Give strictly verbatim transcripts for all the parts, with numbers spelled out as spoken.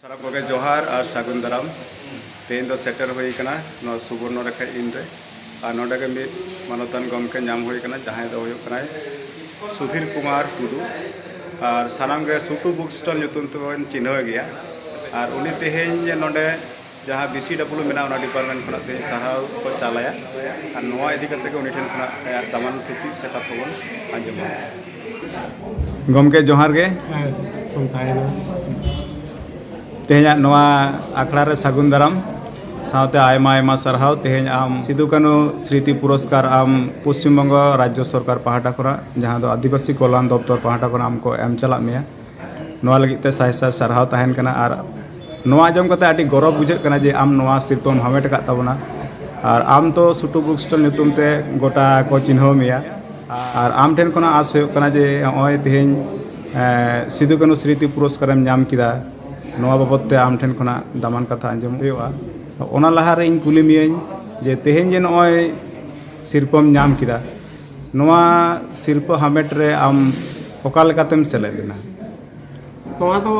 ᱥᱟᱱᱟᱢ ᱠᱚᱜᱮ ᱡᱚᱦᱟᱨ ᱟᱨ ᱥᱟᱹᱜᱩᱱ ᱫᱟᱨᱟᱢ᱾ ᱛᱮᱦᱮᱧ ᱫᱚ ᱥᱮᱴᱮᱨ ᱦᱩᱭ ᱟᱠᱟᱱᱟ ᱱᱚᱣᱟ ᱥᱩᱵᱚᱨᱱᱚ ᱨᱮᱠᱷᱟ ᱤᱱ ᱨᱮ, ᱟᱨ ᱱᱚᱰᱮ ᱜᱮ ᱢᱤᱫ ᱢᱟᱱᱚᱛᱟᱱ ᱜᱚᱢᱠᱮ ᱧᱟᱢ ᱦᱩᱭ ᱟᱠᱟᱱᱟ, ᱡᱟᱦᱟᱸᱭ ᱫᱚ ᱦᱩᱭᱩᱜ ᱠᱟᱱᱟᱭ ᱥᱩᱫᱷᱤᱨ ᱠᱩᱢᱟᱨ ᱴᱩᱰᱩ᱾ ᱟᱨ ᱥᱟᱱᱟᱢ ᱜᱮ ᱥᱩᱴᱩ ᱵᱩᱠ ᱥᱴᱚᱞ ᱧᱩᱛᱩᱢ ᱛᱮᱵᱚᱱ ᱪᱤᱱᱦᱟᱹᱣ ᱜᱮᱭᱟ᱾ ᱟᱨ ᱩᱱᱤ ᱛᱮᱦᱮᱧ ᱱᱚᱰᱮ ᱡᱟᱦᱟᱸ ᱵᱤ ᱥᱤ ᱰᱟᱵᱞᱤᱭᱩ ᱢᱮᱱᱟᱜᱼᱟ, ᱚᱱᱟ ᱰᱤᱯᱟᱨᱴᱢᱮᱱᱴ ᱠᱷᱚᱱᱟᱜ ᱛᱮᱦᱮᱧ ᱥᱟᱨᱦᱟᱣ ᱠᱚ ᱪᱟᱞᱟᱭᱟ᱾ ᱟᱨ ᱱᱚᱣᱟ ᱤᱫᱤ ᱠᱟᱛᱮ ᱜᱮ ᱩᱱᱤ ᱴᱷᱮᱱ ᱠᱷᱚᱱᱟᱜ ᱟᱭᱟᱜ ᱫᱟᱢᱟᱱ ᱛᱷᱩᱛᱤ ᱥᱮ ᱠᱟᱛᱷᱟ ᱵᱚᱱ ᱟᱸᱡᱚᱢᱟ᱾ ᱜᱚᱢᱠᱮ, ᱡᱚᱦᱟᱨ ᱜᱮ᱾ ᱦᱮᱸ, ᱛᱟᱦᱮᱱᱟ᱾ ᱛᱮᱦᱮᱧᱟᱜ ᱱᱚᱣᱟ ᱟᱠᱷᱲᱟ ᱨᱮ ᱥᱟᱹᱜᱩᱱ ᱫᱟᱨᱟᱢ ᱥᱟᱶᱛᱮ ᱟᱭᱢᱟ ᱟᱭᱢᱟ ᱥᱟᱨᱦᱟᱣ᱾ ᱛᱮᱦᱮᱧ ᱟᱢ ᱥᱤᱫᱩ ᱠᱟᱹᱱᱦᱩ ᱥᱨᱤᱛᱤ ᱯᱩᱨᱚᱥᱠᱟᱨ ᱟᱢ ᱯᱚᱥᱪᱤᱢ ᱵᱚᱝᱜᱚ ᱨᱟᱡᱽᱡᱚ ᱥᱚᱨᱠᱟᱨ ᱯᱟᱦᱴᱟ ᱠᱷᱚᱱᱟᱜ, ᱡᱟᱦᱟᱸ ᱫᱚ ᱟᱹᱫᱤᱵᱟᱹᱥᱤ ᱠᱚᱞᱭᱟᱱ ᱫᱚᱯᱛᱚᱨ ᱯᱟᱦᱴᱟ ᱠᱷᱚᱱᱟᱜ ᱟᱢ ᱠᱚ ᱮᱢ ᱪᱟᱞᱟᱜ ᱢᱮᱭᱟ, ᱱᱚᱣᱟ ᱞᱟᱹᱜᱤᱫ ᱛᱮ ᱥᱟᱭ ᱥᱟᱭ ᱥᱟᱨᱦᱟᱣ ᱛᱟᱦᱮᱱ ᱠᱟᱱᱟ᱾ ᱟᱨ ᱱᱚᱣᱟ ᱟᱸᱡᱚᱢ ᱠᱟᱛᱮ ᱟᱹᱰᱤ ᱜᱚᱨᱚᱵᱽ ᱵᱩᱡᱷᱟᱹᱜ ᱠᱟᱱᱟ ᱡᱮ ᱟᱢ ᱱᱚᱣᱟ ᱥᱤᱨᱯᱟᱹᱢ ᱦᱟᱢᱮᱴ ᱟᱠᱟᱫ ᱛᱟᱵᱚᱱᱟ᱾ ᱟᱨ ᱟᱢ ᱫᱚ ᱥᱩᱴᱩ ᱵᱩᱠ ᱥᱴᱚᱞ ᱧᱩᱛᱩᱢ ᱛᱮ ᱜᱚᱴᱟ ᱠᱚ ᱪᱤᱱᱦᱟᱹᱣ ᱢᱮᱭᱟ᱾ ᱟᱨ ᱟᱢ ᱴᱷᱮᱱ ᱠᱷᱚᱱᱟᱜ ᱟᱸᱥ ᱦᱩᱭᱩᱜ ᱠᱟᱱᱟ ᱡᱮ ᱱᱚᱜᱼᱚᱭ ᱛᱮᱦᱮᱧ, ᱮ, ᱥᱤᱫᱩ ᱠᱟᱹᱱᱦᱩ ᱥᱨᱤᱛᱤ ᱯᱩᱨᱚᱥᱠᱟᱨᱮᱢ ᱧᱟᱢ ᱠᱮᱫᱟ, ᱱᱚᱣᱟ ᱵᱟᱵᱚᱫ ᱛᱮ ᱟᱢ ᱴᱷᱮᱱ ᱠᱷᱚᱱᱟᱜ ᱫᱟᱢᱟᱱ ᱠᱟᱛᱷᱟ ᱟᱸᱡᱚᱢ ᱦᱩᱭᱩᱜᱼᱟ᱾ ᱚᱱᱟ ᱞᱟᱦᱟ ᱨᱮ ᱤᱧ ᱠᱩᱞᱤ ᱢᱤᱭᱟᱹᱧ ᱡᱮ ᱛᱮᱦᱮᱧ ᱡᱮ ᱱᱚᱜᱼᱚᱭ ᱥᱤᱨᱯᱟᱹᱢ ᱧᱟᱢ ᱠᱮᱫᱟ, ᱱᱚᱣᱟ ᱥᱤᱨᱯᱟᱹ ᱦᱟᱢᱮᱴ ᱨᱮ ᱟᱢ ᱚᱠᱟ ᱞᱮᱠᱟᱛᱮᱢ ᱥᱮᱞᱮᱫ ᱞᱮᱱᱟ? ᱱᱚᱣᱟ ᱫᱚ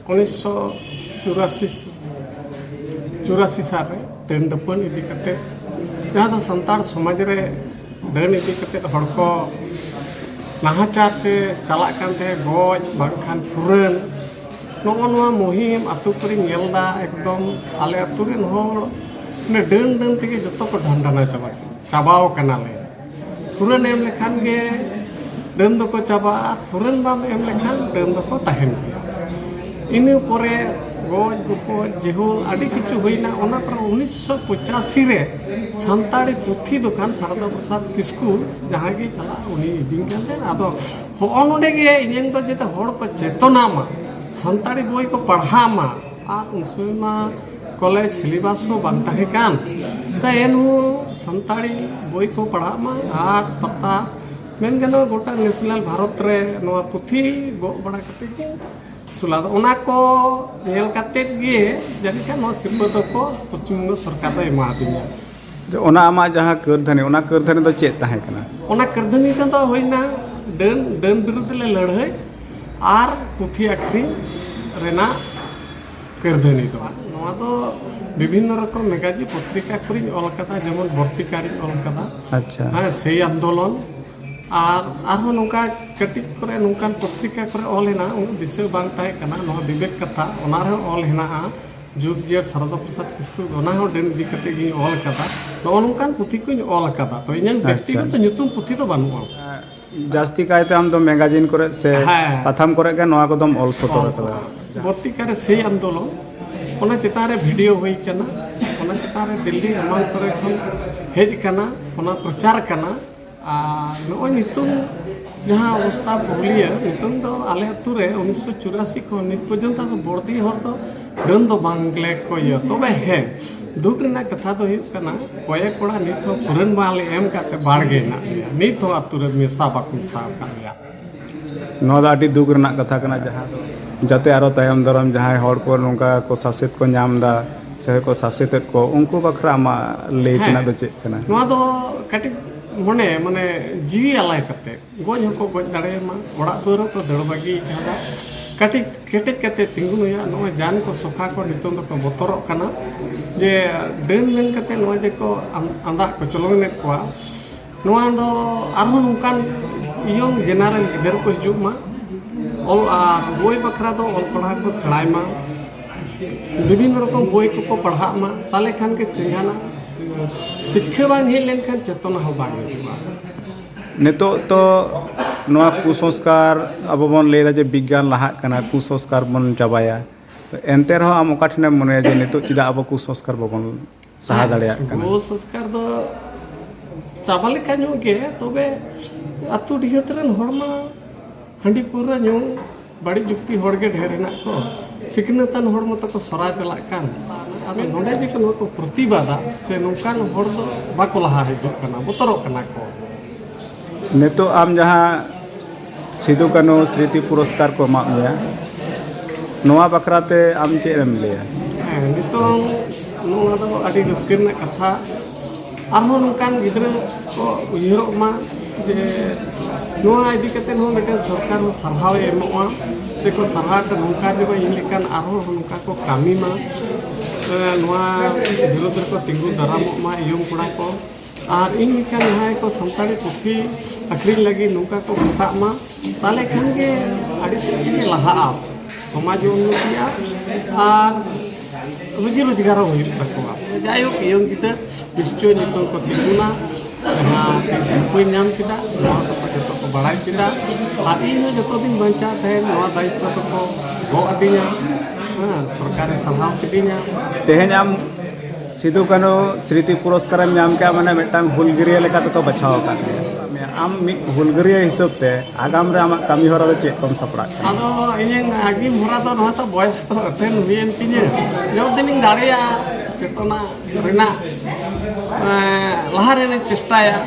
ᱩᱱᱤᱥᱥᱚ ᱪᱩᱨᱟᱥᱤ, ᱪᱩᱨᱟᱥᱤ ᱥᱟᱞ ᱨᱮ ᱰᱟᱹᱱ ᱰᱟᱹᱯᱟᱹᱱ ᱤᱫᱤ ᱠᱟᱛᱮ, ᱡᱟᱦᱟᱸ ᱫᱚ ᱥᱟᱱᱛᱟᱲ ᱥᱚᱢᱟᱡᱽ ᱨᱮ ᱰᱟᱹᱱ ᱤᱫᱤ ᱠᱟᱛᱮ ᱦᱚᱲ ᱠᱚ ᱱᱟᱦᱟᱪᱟᱨ ᱥᱮ ᱪᱟᱞᱟᱜ ᱠᱟᱱ ᱛᱟᱦᱮᱸᱫ, ᱜᱚᱡ ᱵᱟᱝᱠᱷᱟᱱ ᱯᱷᱩᱨᱟᱹᱱ, ᱱᱚᱜᱼᱚ ᱱᱚᱣᱟ ᱢᱩᱦᱤᱢ ᱟᱛᱳ ᱠᱚᱨᱮᱧ ᱧᱮᱞ ᱮᱫᱟ᱾ ᱮᱠᱫᱚᱢ ᱟᱞᱮ ᱟᱛᱳ ᱨᱮᱱ ᱦᱚᱲ ᱢᱟᱱᱮ ᱰᱟᱹᱱ ᱰᱟᱹᱱ ᱛᱮᱜᱮ ᱡᱚᱛᱚ ᱠᱚ ᱰᱷᱟᱱᱰᱟᱱᱟ ᱪᱟᱵᱟ, ᱪᱟᱵᱟᱣ ᱠᱟᱱᱟᱞᱮ᱾ ᱯᱷᱩᱨᱟᱹᱱ ᱮᱢ ᱞᱮᱠᱷᱟᱱ ᱜᱮ ᱰᱟᱹᱱ ᱫᱚᱠᱚ ᱪᱟᱵᱟᱜᱼᱟ, ᱯᱷᱩᱨᱟᱹᱱ ᱵᱟᱢ ᱮᱢ ᱞᱮᱠᱷᱟᱱ ᱰᱟᱹᱱ ᱫᱚᱠᱚ ᱛᱟᱦᱮᱱ ᱜᱮᱭᱟ᱾ ᱤᱱᱟᱹ ᱯᱚᱨᱮ ᱜᱚᱡ ᱜᱚᱯᱚᱡ ᱡᱮᱦᱳᱞ ᱟᱹᱰᱤ ᱠᱤᱪᱷᱩ ᱦᱩᱭᱱᱟ᱾ ᱚᱱᱟ ᱯᱚᱨᱮ ᱩᱱᱤᱥᱥᱚ ᱯᱚᱸᱪᱟᱥᱤ ᱨᱮ ᱥᱟᱱᱛᱟᱲᱤ ᱯᱩᱛᱷᱤ ᱫᱚᱠᱟᱱ ᱥᱟᱨᱚᱫᱟ ᱯᱨᱚᱥᱟᱫᱽ ᱠᱤᱥᱠᱩ ᱡᱟᱦᱟᱸᱭ ᱜᱮ ᱪᱟᱞᱟᱜᱼᱟ, ᱩᱱᱤ ᱤᱫᱤᱧ ᱠᱟᱱ ᱛᱟᱦᱮᱸᱱᱟ᱾ ᱟᱫᱚ ᱦᱚᱸᱜᱼᱚ ᱱᱚᱰᱮ ᱜᱮ ᱤᱧᱟᱹᱝ ᱫᱚ ᱡᱟᱛᱮ ᱦᱚᱲ ᱠᱚ ᱪᱮᱛᱚᱱᱟ ᱢᱟ, ᱥᱟᱱᱛᱟᱲᱤ ᱵᱳᱭ ᱠᱚ ᱯᱟᱲᱦᱟᱣ ᱢᱟ᱾ ᱟᱨ ᱩᱱ ᱥᱚᱢᱚᱭ ᱢᱟ ᱠᱚᱞᱮᱡᱽ ᱥᱤᱞᱮᱵᱟᱥ ᱦᱚᱸ ᱵᱟᱝ ᱛᱟᱦᱮᱸ ᱠᱟᱱ, ᱛᱟᱭ ᱮᱱᱦᱚᱸ ᱥᱟᱱᱛᱟᱲᱤ ᱵᱳᱭ ᱠᱚ ᱯᱟᱲᱦᱟᱜ ᱢᱟ᱾ ᱦᱟᱴ ᱯᱟᱛᱟ ᱢᱮᱱ ᱜᱟᱱᱚᱜᱼᱟ, ᱜᱚᱴᱟ ᱱᱮᱥᱱᱟᱞ ᱵᱷᱟᱨᱚᱛ ᱨᱮ ᱱᱚᱣᱟ ᱯᱩᱛᱷᱤ ᱜᱚᱜ ᱵᱟᱲᱟ ᱠᱟᱛᱮ ᱜᱮ ᱟᱹᱥᱩᱞᱟ᱾ ᱟᱫᱚ ᱚᱱᱟ ᱠᱚ ᱧᱮᱞ ᱠᱟᱛᱮ ᱜᱮ ᱡᱟᱹᱱᱤᱡ ᱠᱷᱟᱱ ᱱᱚᱣᱟ ᱥᱤᱨᱯᱟᱹ ᱫᱚᱠᱚ ᱯᱚᱥᱪᱤᱢ ᱵᱚᱝᱜᱚ ᱥᱚᱨᱠᱟᱨ ᱫᱚᱭ ᱮᱢᱟᱫᱤᱧᱟ᱾ ᱡᱮ ᱚᱱᱟ ᱟᱢᱟᱜ ᱡᱟᱦᱟᱸ ᱠᱟᱹᱨᱫᱷᱟᱹᱱᱤ, ᱚᱱᱟ ᱠᱟᱹᱨᱫᱷᱟᱹᱱᱤ ᱫᱚ ᱪᱮᱫ ᱛᱟᱦᱮᱸ ᱠᱟᱱᱟ? ᱚᱱᱟ ᱠᱟᱹᱨᱫᱷᱟᱹᱱᱤ ᱛᱮᱫᱚ ᱦᱩᱭᱱᱟ ᱰᱟᱹᱱ, ᱰᱟᱹᱱ ᱵᱤᱨᱩᱫᱽ ᱞᱮ ᱞᱟᱹᱲᱦᱟᱹᱭ ᱟᱨ ᱯᱩᱛᱷᱤ ᱟᱹᱠᱷᱨᱤᱧ ᱨᱮᱱᱟᱜ ᱠᱟᱹᱨᱫᱷᱟᱹᱱᱤ ᱫᱚ᱾ ᱱᱚᱣᱟ ᱫᱚ ᱵᱤᱵᱷᱤᱱᱱᱚ ᱨᱚᱠᱚᱢ ᱢᱮᱜᱟᱡᱤᱱ ᱯᱚᱛᱨᱤᱠᱟ ᱠᱚᱨᱮᱧ ᱚᱞ ᱠᱟᱫᱟ, ᱡᱮᱢᱚᱱ ᱵᱚᱨᱛᱤᱠᱟ ᱨᱤᱧ ᱚᱞ ᱠᱟᱫᱟ᱾ ᱟᱪᱪᱷᱟ᱾ ᱦᱮᱸ, ᱥᱮᱭ ᱟᱱᱫᱳᱞᱚᱱ᱾ ᱟᱨ ᱟᱨᱦᱚᱸ ᱱᱚᱝᱠᱟ ᱠᱟᱹᱴᱤᱡ ᱠᱚᱨᱮ ᱱᱚᱝᱠᱟᱱ ᱯᱚᱛᱨᱤᱠᱟ ᱠᱚᱨᱮ ᱚᱞ ᱦᱮᱱᱟᱜᱼᱟ, ᱩᱱᱟᱹᱜ ᱫᱤᱥᱟᱹ ᱵᱟᱝ ᱛᱟᱦᱮᱸ ᱠᱟᱱᱟ᱾ ᱱᱚᱣᱟ ᱵᱤᱵᱮᱠ ᱠᱟᱛᱷᱟ, ᱚᱱᱟ ᱨᱮᱦᱚᱸ ᱚᱞ ᱦᱮᱱᱟᱜᱼᱟ᱾ ᱡᱩᱜᱽ ᱡᱤᱭᱟᱹᱲ ᱥᱟᱨᱚᱫᱟ ᱯᱨᱚᱥᱟᱫᱽ ᱠᱤᱥᱠᱩ, ᱚᱱᱟ ᱦᱚᱸ ᱰᱟᱹᱱ ᱤᱫᱤ ᱠᱟᱛᱮ ᱜᱤᱧ ᱚᱞ ᱠᱟᱫᱟ᱾ ᱱᱚᱜᱼᱚ ᱱᱚᱝᱠᱟᱱ ᱯᱩᱛᱷᱤ ᱠᱚᱧ ᱚᱞ ᱠᱟᱫᱟ᱾ ᱛᱚ ᱤᱧᱟᱹᱝ ᱟᱪᱪᱷᱟ᱾ ᱵᱮᱠᱛᱤᱜᱚᱛᱚ ᱧᱩᱛᱩᱢ ᱯᱩᱛᱷᱤ ᱫᱚ ᱵᱟᱹᱱᱩᱜᱼᱟ᱾ ᱡᱟᱹᱥᱛᱤ ᱠᱟᱭᱛᱮ ᱟᱢ ᱫᱚ ᱢᱮᱜᱟᱡᱤᱱ ᱠᱚᱨᱮ ᱥᱮ ᱦᱮᱸ᱾ ᱯᱟᱛᱷᱟᱢ ᱠᱚᱨᱮ ᱜᱮ ᱱᱚᱣᱟ ᱠᱚᱫᱚᱢ ᱚᱞ ᱥᱚᱫᱚᱨ ᱚᱞ ᱠᱟᱫᱟ᱾ ᱥᱚᱫᱚᱨ᱾ ᱵᱚᱨᱛᱤᱠᱟ ᱨᱮ ᱥᱮᱭ ᱟᱱᱫᱳᱞᱚᱱ, ᱚᱱᱟ ᱪᱮᱛᱟᱱ ᱨᱮ ᱵᱷᱤᱰᱤᱭᱳ ᱦᱩᱭ ᱠᱟᱱᱟ, ᱚᱱᱟ ᱪᱮᱛᱟᱱ ᱨᱮ ᱫᱤᱞᱞᱤ ᱮᱢᱟᱱ ᱠᱚᱨᱮ ᱠᱷᱚᱱ ᱦᱮᱡ ᱠᱟᱱᱟ, ᱚᱱᱟ ᱯᱨᱚᱪᱟᱨ ᱠᱟᱱᱟ᱾ ᱟᱨ ᱱᱚᱜᱼᱚᱭ ᱱᱤᱛᱚᱝ ᱡᱟᱦᱟᱸ ᱚᱵᱚᱥᱛᱟ ᱯᱩᱨᱩᱞᱤᱭᱟᱹ, ᱱᱤᱛᱚᱝ ᱫᱚ ᱟᱞᱮ ᱟᱹᱛᱩ ᱨᱮ ᱩᱱᱤᱥᱥᱚ ᱪᱩᱨᱟᱥᱤ ᱠᱷᱚᱱ ᱱᱤᱛ ᱯᱚᱨᱡᱚᱱᱛᱚ ᱟᱫᱚ ᱵᱚᱨᱫᱤ ᱦᱚᱲ ᱫᱚ ᱰᱟᱹᱱ ᱫᱚ ᱵᱟᱝᱞᱮ ᱠᱚᱭᱟ᱾ ᱛᱚᱵᱮ ᱦᱮᱸ, ᱫᱩᱠ ᱨᱮᱱᱟᱜ ᱠᱟᱛᱷᱟ ᱫᱚ ᱦᱩᱭᱩᱜ ᱠᱟᱱᱟ, ᱠᱚᱭᱮ ᱠᱚᱲᱟ ᱱᱤᱛ ᱦᱚᱸ ᱯᱩᱨᱟᱹᱱ ᱵᱟᱝᱞᱮ ᱮᱢ ᱠᱟᱫ ᱛᱮ ᱵᱟᱲᱜᱮ ᱦᱮᱱᱟᱜ ᱞᱮᱭᱟ, ᱱᱤᱛ ᱦᱚᱸ ᱟᱹᱛᱩ ᱨᱮ ᱢᱮᱥᱟ ᱵᱟᱠᱚ ᱢᱮᱥᱟ ᱟᱠᱟᱫ ᱞᱮᱭᱟ᱾ ᱱᱚᱣᱟ ᱫᱚ ᱟᱹᱰᱤ ᱫᱩᱠ ᱨᱮᱱᱟᱜ ᱠᱟᱛᱷᱟ ᱠᱟᱱᱟ, ᱡᱟᱦᱟᱸ ᱫᱚ ᱡᱟᱛᱮ ᱟᱨᱚ ᱛᱟᱭᱚᱢ ᱫᱟᱨᱟᱢ ᱡᱟᱦᱟᱸᱭ ᱦᱚᱲ ᱠᱚ ᱱᱚᱝᱠᱟ ᱠᱚ ᱥᱟᱥᱮᱛ ᱠᱚ ᱧᱟᱢ ᱮᱫᱟ ᱥᱮ ᱠᱚ ᱥᱟᱥᱮᱛᱮᱫ ᱠᱚ, ᱩᱱᱠᱩ ᱵᱟᱠᱷᱨᱟ ᱟᱢᱟᱜ ᱞᱟᱹᱭ ᱦᱮᱸ᱾ ᱛᱮᱱᱟᱜ ᱫᱚ ᱪᱮᱫ ᱠᱟᱱᱟ? ᱱᱚᱣᱟ ᱫᱚ ᱠᱟᱹᱴᱤᱡ ᱢᱚᱱᱮ, ᱢᱟᱱᱮ ᱡᱤᱣᱤ ᱟᱞᱟᱭ ᱠᱟᱛᱮ ᱜᱚᱡ ᱦᱚᱸᱠᱚ ᱜᱚᱡ ᱫᱟᱲᱮᱭᱟᱢᱟ, ᱚᱲᱟᱜ ᱫᱩᱣᱟᱹᱨ ᱦᱚᱸᱠᱚ ᱫᱟᱹᱲ ᱵᱟᱹᱜᱤ ᱠᱟᱫᱟ᱾ ᱠᱟᱹᱴᱤᱡ ᱠᱮᱴᱮᱡ ᱠᱟᱛᱮ ᱛᱤᱸᱜᱩᱱ ᱦᱩᱭᱩᱜᱼᱟ᱾ ᱱᱚᱜᱼᱚᱭ ᱡᱟᱱ ᱠᱚ ᱥᱚᱠᱷᱟ ᱠᱚ ᱱᱤᱛᱚᱝ ᱫᱚᱠᱚ ᱵᱚᱛᱚᱨᱚᱜ ᱠᱟᱱᱟ, ᱡᱮ ᱰᱟᱹᱱ ᱢᱮᱱ ᱠᱟᱛᱮ ᱱᱚᱜᱼᱚᱭ ᱡᱮ ᱠᱚ ᱟᱸ-, ᱟᱸᱫᱟᱜ ᱠᱚᱪᱞᱚᱱᱮᱫ ᱠᱚᱣᱟ᱾ ᱱᱚᱣᱟ ᱫᱚ ᱟᱨᱦᱚᱸ ᱱᱚᱝᱠᱟᱱ ᱤᱭᱚᱝ ᱡᱮᱱᱟᱨᱮᱞ ᱜᱤᱫᱟᱹᱨ ᱠᱚ ᱦᱤᱡᱩᱜ ᱢᱟ, ᱚᱞ ᱟᱨ ᱵᱳᱭ ᱵᱟᱠᱷᱨᱟ ᱫᱚ ᱚᱞ ᱯᱟᱲᱦᱟᱣ ᱠᱚ ᱥᱮᱬᱟᱭ ᱢᱟ᱾ ᱵᱤᱵᱷᱤᱱᱱᱚ ᱨᱚᱠᱚᱢ ᱵᱳᱭ ᱠᱚᱠᱚ ᱯᱟᱲᱦᱟᱜ ᱢᱟ, ᱛᱟᱦᱚᱞᱮ ᱠᱷᱟᱱ ᱜᱮ ᱪᱮᱸᱜᱷᱟᱱᱟ᱾ ᱥᱤᱠᱠᱷᱟᱹ ᱵᱟᱝ ᱦᱮᱡ ᱞᱮᱱᱠᱷᱟᱱ ᱪᱮᱛᱚᱱᱟ ᱦᱚᱸ ᱵᱟᱝ ᱦᱤᱡᱩᱜᱼᱟ᱾ ᱱᱤᱛᱚᱜ ᱛᱚ ᱱᱚᱣᱟ ᱠᱩᱥᱚᱝᱥᱠᱟᱨ ᱟᱵᱚ ᱵᱚᱱ ᱞᱟᱹᱭᱫᱟ ᱡᱮ ᱵᱤᱜᱽᱜᱟᱱ ᱞᱟᱦᱟᱜ ᱠᱟᱱᱟ, ᱠᱩᱥᱚᱝᱥᱠᱟᱨ ᱵᱚᱱ ᱪᱟᱵᱟᱭᱟ᱾ ᱛᱚ ᱮᱱᱛᱮ ᱨᱮᱦᱚᱸ ᱟᱢ ᱚᱠᱟ ᱴᱷᱮᱱᱮᱢ ᱢᱚᱱᱮᱭᱟ ᱡᱮ ᱱᱤᱛᱚᱜ ᱪᱮᱫᱟᱜ ᱟᱵᱚ ᱠᱩᱥᱚᱝᱥᱠᱟᱨ ᱵᱟᱵᱚᱱ ᱥᱟᱦᱟ ᱦᱮᱸ, ᱫᱟᱲᱮᱭᱟᱜ ᱠᱟᱱᱟ? ᱠᱩᱥᱚᱝᱥᱠᱟᱨ ᱫᱚ ᱪᱟᱵᱟ ᱞᱮᱠᱟ ᱧᱚᱜ ᱜᱮ, ᱛᱚᱵᱮ ᱟᱹᱛᱩ ᱰᱤᱦᱟᱹᱛ ᱨᱮᱱ ᱦᱚᱲ ᱢᱟ ᱦᱟᱺᱰᱤ ᱯᱟᱹᱣᱨᱟᱹ ᱧᱩ ᱵᱟᱹᱲᱤᱡ ᱡᱩᱠᱛᱤ ᱦᱚᱲ ᱜᱮ ᱰᱷᱮᱨ ᱦᱮᱱᱟᱜ ᱠᱚ᱾ ᱥᱤᱠᱷᱱᱟᱹᱛᱟᱱ ᱦᱚᱲ ᱢᱟᱛᱚ ᱠᱚ ᱥᱚᱨᱟᱭ ᱪᱟᱞᱟᱜ ᱠᱟᱱ᱾ ᱟᱫᱚ ᱱᱚᱰᱮ ᱡᱮ ᱱᱚᱣᱟ ᱠᱚ ᱯᱨᱚᱛᱤᱵᱟᱫᱟ ᱥᱮ ᱱᱚᱝᱠᱟᱱ ᱦᱚᱲ ᱫᱚ ᱵᱟᱠᱚ ᱞᱟᱦᱟ ᱦᱤᱡᱩᱜ ᱠᱟᱱᱟ, ᱵᱚᱛᱚᱨᱚᱜ ᱠᱟᱱᱟ ᱠᱚ᱾ ᱱᱤᱛᱚᱜ ᱟᱢ ᱡᱟᱦᱟᱸ ᱥᱤᱫᱩ ᱠᱟᱹᱱᱦᱩ ᱥᱢᱨᱤᱛᱤ ᱯᱩᱨᱚᱥᱠᱟᱨ ᱠᱚ ᱮᱢᱟᱜ ᱢᱮᱭᱟ, ᱱᱚᱣᱟ ᱵᱟᱠᱷᱨᱟ ᱛᱮ ᱟᱢ ᱪᱮᱫ ᱮᱢ ᱞᱟᱹᱭᱟ? ᱦᱮᱸ, ᱱᱤᱛᱚᱝ ᱱᱚᱣᱟ ᱫᱚ ᱟᱹᱰᱤ ᱨᱟᱹᱥᱠᱟᱹ ᱨᱮᱱᱟᱜ ᱠᱟᱛᱷᱟ᱾ ᱟᱨᱦᱚᱸ ᱱᱚᱝᱠᱟᱱ ᱜᱤᱫᱽᱨᱟᱹ ᱠᱚ ᱩᱭᱦᱟᱹᱨᱚᱜ ᱢᱟ ᱡᱮ ᱱᱚᱣᱟ ᱤᱫᱤ ᱠᱟᱛᱮ ᱦᱚᱸ ᱢᱤᱫᱴᱮᱱ ᱥᱚᱨᱠᱟᱨ ᱦᱚᱸ ᱥᱟᱨᱦᱟᱣᱮ ᱮᱢᱚᱜᱼᱟ᱾ ᱠᱚ ᱥᱟᱨᱦᱟᱣ ᱛᱮ ᱱᱚᱝᱠᱟ ᱡᱮ ᱤᱧ ᱞᱮᱠᱟᱱ ᱟᱨᱦᱚᱸ ᱱᱚᱝᱠᱟ ᱠᱚ ᱠᱟᱹᱢᱤ ᱢᱟ, ᱮ, ᱱᱚᱣᱟ ᱵᱤᱨᱩᱫᱽ ᱨᱮᱠᱚ ᱛᱤᱸᱜᱩ ᱫᱟᱨᱟᱢᱚᱜ ᱢᱟ ᱤᱭᱚᱝ ᱠᱚᱲᱟ ᱠᱚ᱾ ᱟᱨ ᱤᱧ ᱞᱮᱠᱟᱱ ᱡᱟᱦᱟᱸᱭ ᱠᱚ ᱥᱟᱱᱛᱟᱲᱤ ᱯᱩᱛᱷᱤ ᱟᱹᱠᱷᱨᱤᱧ ᱞᱟᱹᱜᱤᱫ ᱱᱚᱝᱠᱟ ᱠᱚ ᱢᱮᱛᱟᱜ ᱢᱟ, ᱛᱟᱦᱚᱞᱮ ᱠᱷᱟᱱ ᱜᱮ ᱟᱹᱰᱤ ᱥᱮᱫ ᱜᱮ ᱞᱟᱦᱟᱜᱼᱟ, ᱥᱚᱢᱟᱡᱽ ᱩᱱᱱᱚᱛᱤᱜᱼᱟ ᱟᱨ ᱨᱩᱡᱤ ᱨᱳᱡᱽᱜᱟᱨ ᱦᱚᱸ ᱦᱩᱭᱩᱜ ᱛᱟᱠᱚᱣᱟ᱾ ᱡᱟᱭᱦᱳᱠ, ᱤᱭᱚᱝ ᱜᱤᱫᱟᱹᱨ ᱱᱤᱥᱪᱚᱭ ᱱᱤᱛᱚᱜ ᱠᱚ ᱛᱤᱸᱜᱩᱱᱟ, ᱡᱟᱦᱟᱸ ᱛᱤᱱ ᱥᱤᱨᱯᱟᱹᱧ ᱧᱟᱢ ᱠᱮᱫᱟ, ᱱᱚᱣᱟ ᱠᱚ ᱡᱚᱛᱚ ᱠᱚ ᱵᱟᱲᱟᱭ ᱠᱮᱫᱟ᱾ ᱟᱨ ᱤᱧ ᱦᱚᱸ ᱡᱚᱛᱚ ᱫᱤᱱ ᱵᱟᱧᱪᱟᱣ ᱛᱟᱦᱮᱸ, ᱱᱚᱣᱟ ᱫᱟᱭᱤᱛᱛᱚ ᱫᱚᱠᱚ ᱜᱚᱜ ᱟᱹᱫᱤᱧᱟ, ᱦᱮᱸ, ᱥᱚᱨᱠᱟᱨᱮ ᱥᱟᱨᱦᱟᱣ ᱠᱤᱫᱤᱧᱟ᱾ ᱛᱮᱦᱮᱧ ᱟᱢ ᱥᱤᱫᱩ ᱠᱟᱹᱱᱦᱩ ᱥᱢᱨᱤᱛᱤ ᱯᱩᱨᱚᱥᱠᱟᱨᱮᱢ ᱧᱟᱢ ᱠᱮᱜᱼᱟ, ᱢᱟᱱᱮ ᱢᱤᱫᱴᱟᱝ ᱦᱩᱞᱜᱟᱹᱨᱤᱭᱟᱹ ᱞᱮᱠᱟ ᱛᱮᱠᱚ ᱵᱟᱪᱷᱟᱣ ᱟᱠᱟᱫ ᱢᱮᱭᱟ᱾ ᱟᱢ ᱢᱤᱫ ᱦᱩᱞᱜᱟᱹᱨᱤᱭᱟᱹ ᱦᱤᱥᱟᱹᱵ ᱛᱮ ᱟᱜᱟᱢ ᱨᱮ ᱟᱢᱟᱜ ᱠᱟᱹᱢᱤ ᱦᱚᱨᱟ ᱫᱚ ᱪᱮᱫ ᱠᱚᱢ ᱥᱟᱯᱲᱟᱜ ᱠᱟᱱᱟ? ᱟᱫᱚ ᱤᱧᱟᱹᱜ ᱟᱹᱜᱤᱢ ᱦᱚᱨᱟ ᱫᱚ ᱱᱚᱣᱟ ᱛᱚ ᱵᱚᱭᱮᱥ ᱫᱚ ᱟᱹᱛᱷᱟᱹᱱ ᱦᱩᱭᱮᱱ ᱛᱤᱧᱟᱹ᱾ ᱡᱚᱛ ᱫᱤᱱᱤᱧ ᱫᱟᱲᱮᱭᱟᱜᱼᱟ, ᱪᱮᱛᱚᱱᱟ ᱨᱮᱱᱟᱜ, ᱮᱸ, ᱞᱟᱦᱟ ᱨᱮᱱᱟᱜ ᱪᱮᱥᱴᱟᱭᱟ,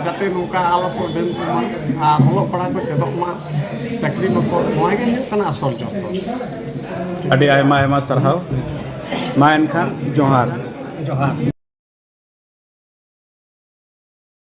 ᱡᱟᱛᱮ ᱱᱚᱝᱠᱟ ᱟᱞᱚ ᱠᱚ ᱰᱟᱹᱱ ᱠᱚᱢᱟ ᱟᱨ ᱚᱞᱚᱜ ᱯᱟᱲᱦᱟᱜ ᱠᱚ ᱪᱮᱫᱚᱜ ᱢᱟ, ᱪᱟᱹᱠᱨᱤ ᱵᱟᱠᱚ, ᱱᱚᱣᱟ ᱜᱮ ᱦᱩᱭᱩᱜ ᱠᱟᱱᱟ ᱟᱥᱚᱞ ᱡᱚᱛᱚ᱾ ᱟᱹᱰᱤ ᱟᱭᱢᱟ ᱟᱭᱢᱟ ᱥᱟᱨᱦᱟᱣ᱾ ᱢᱟ ᱮᱱᱠᱷᱟᱱ ᱡᱚᱦᱟᱨ᱾ ᱡᱚᱦᱟᱨ᱾